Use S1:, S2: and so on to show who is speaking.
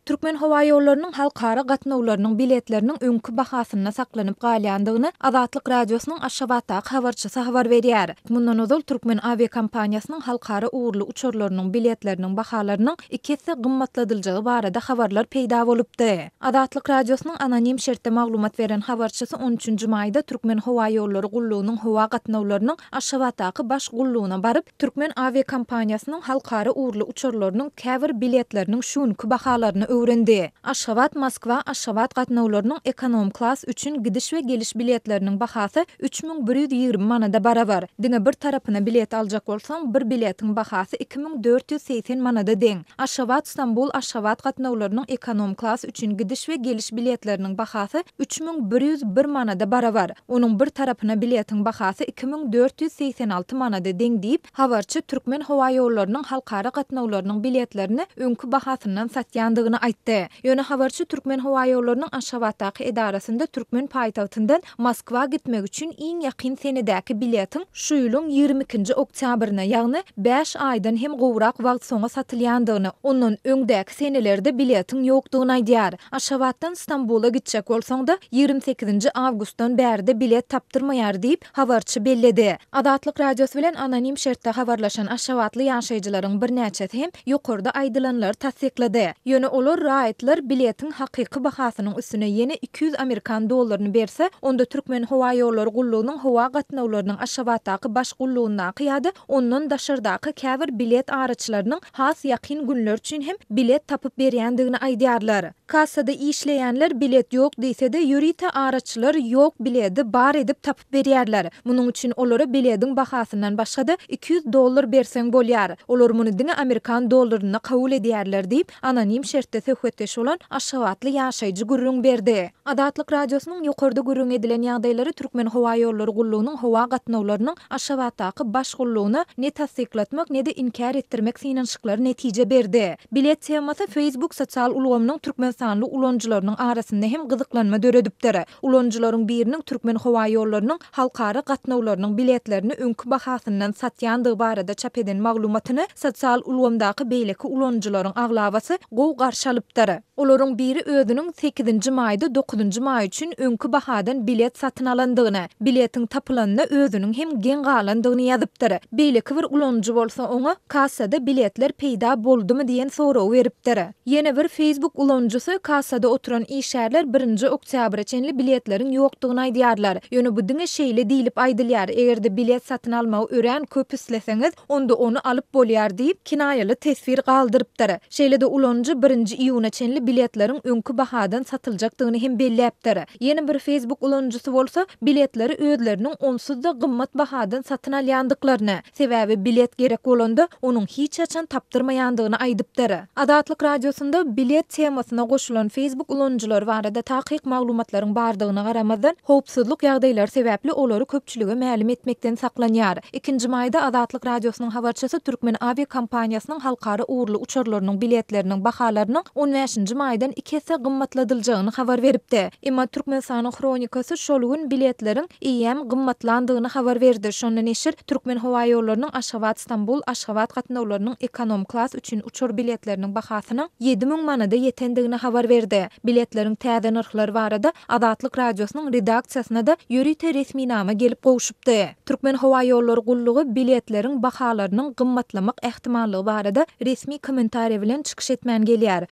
S1: Türkmenhowaýollarynyň halkara gatnawlarynyň biletleriniň öňki bahasynda saklanyp galýandygyny Azatlyk Radiosynyň Aşgabatdaky habarçysy habar berýär. Mundan ozal türkmen awiakompaniýasynyň halkara ugurly uçarlarynyň biletleriniň bahalarynyň iki esse gymmatladyljagy barada habarlar peýda bolupdy. Azatlyk Radiosynyň anonim şertde maglumat beren habarçysy on üçünji maýda Türkmenhowaýollary gullugynyň howa gatnawlarynyň Aşgabatdaky baş gullugyna baryp, Türkmen awiakompaniýasynyň halkara ugurly uçarlarynyň käbir biletleriniň şu günki bahalaryny öwrendi. Aşgabat, Moskwa, Aşgabat gatnawlarynyň ekonom klas üçin gidiş we geliş biletleriniň bahasy 3120 manada barabar. Diňe bir tarapyna bilet aljak bolsaň, bir biletiň bahasy 2480 manada deň. Aşgabat, Stambul, Aşgabat gatnawlarynyň ekonom klas üçin gidiş we geliş biletleriniň bahasy 3101 manada barabar. Onuň bir tarapyna biletiň bahasy 2486 manada deň diýip, habarçy Türkmenhowaýollarynyň halkara gatnawlarynyň biletlerini öňki bahasyndan satýandygyny aýtdy. Ýöne habarçy Türkmenhowaýollarynyň Aşgabatdaky edarasynda türkmen paýtagtyndan Moskwa gitmek üçin iň ýakyn senedäki biletiň şu ýylyň ýigrimi ikinji oktýabryna, ýagny bäş aýdan hem gowrak wagt soňa satylýandygyny, ondan öňdäki senelerde biletiň ýokdugyny aýdýar. Aşgabatdan Stambula gitjek bolsaň-da, ýigrimi sekizinji awgustdan bärde bilet tapdyrmaýar diýip, habarçy belledi. Azatlyk Radiosy bilen anonim şertde habarlaşan aşgabatly ýaşaýjylaryň birnäçesi hem ýokarda aýdylanlary tassyklady. Ýöne olar raýatlar biletiň hakyky bahasynyň üstüne ýene 200 amerikan dollaryny berse, onda Türkmenhowaýollary gullugynyň howa gatnawlarynyň Aşgabatdaky baş gullugyndaky ýa-da ondan daşardaky käbir bilet araçylarynyň has ýakyn günler üçin hem bilet tapyp berýändigini aýdýarlar. Kassada işleýänler bilet ýok diýse-de, ýörite araçylar ýok biledi bar edip tapyp berýärler. Munuň üçin olara bilediň bahasyndan başga-da 200 dollar berseň bolýar. Olar muny diňe amerikan dollarynda kabul edýärler diýip, anonim şertde söhbetdeş bolan aşgabatly ýaşaýjy gürrüň berdi. Azatlyk Radiosynyň ýokarda gürrüňi edilen ýagdaýlary Türkmenhowaýollary gullugynyň howa gatnawlarynyň Aşgabatdaky baş gullugyna ne tassyklatmak, ne-de inkär etdirmek synanyşyklary netije berdi. Bilet temasy Facebook sosial ulgamynyň türkmenistanly ulanyjylarynyň arasynda hem gyzyklanma döredipdir. Ulanyjylaryň biriniň Türkmenhowaýollarynyň halkara gatnawlarynyň biletlerini öňki bahasyndan satýandygy barada çap eden maglumatyny sosial ulgamdaky beýleki ulanyjylaryň aglabasy gowy garşy alypdyr. Olaryň biri özüniň sekizinji maýda dokuzynjy maý üçin öňki bahadan bilet satyn alandygyny, biletiň tapylanyna özüniň hem geň galandygyny ýazypdyr. Beýleki bir ulanyjy bolsa oňa Kassada biletler peýda boldumy diýen soragy beripdir. Ýene bir Facebook ulanyjysy kassada oturan işgärler birinji oktýabra çenli biletleriň ýokdugyny aýdýarlar. Ýöne bu diňe şeýle diýlip aýdylýar, eger-de bilet satyn almagy örän köp isleseňiz, onda ony alyp bolýar diýip, kinaýaly teswir galdyrypdyr. Şeýle-de ulanyjy birinji iýuna çenli biletleriň öňki bahadan satyljakdygyny hem belläpdir. Ýene bir Facebook ulanyjysy bolsa, biletleri özleriniň onsuz-da gymmat bahadan satyn alýandyklaryny, sebäbi bilet gerek bolanda, onuň hiç haçan tapdyrmaýandygyny aýdypdyr. Azatlyk Radiosynda bilet temasyna goşulan Facebook ulanyjylary barada takyk maglumatlaryň bardygyna garamazdan, howpsuzlyk ýagdaýlary sebäpli olary köpçülige mälim etmekden saklanýar. Ikinji maýda Azatlyk Radiosynyň habarçysy türkmen awiakompaniýasynyň halkara ugurly uçarlarynyň biletleriniň bahalarynyň on bäşinji maýdan iki esse gymmatladyljagyny habar beripdi. Emma Türkmenistanyň Hronikasy şol gün biletleriň eýýäm gymmatlandygyny habar berdi. Şonda neşir Türkmenhowaýollarynyň Aşgabat-Stambul, Aşgabat gatnawlarynyň ekonom klas üçin uçar biletleriniň bahasynyň 7000 manada ýetendigini habar berdi. Biletleriň täze nyrhlary barada Azatlyk Radiosynyň redaksiýasyna-da ýörite resminama gelip gowşupdy. Türkmenhowaýollary gullugy biletleriň bahalarynyň gymmatlamak ähtimallygy barada resmi kommentariý bilen çykyş etmän gelýär.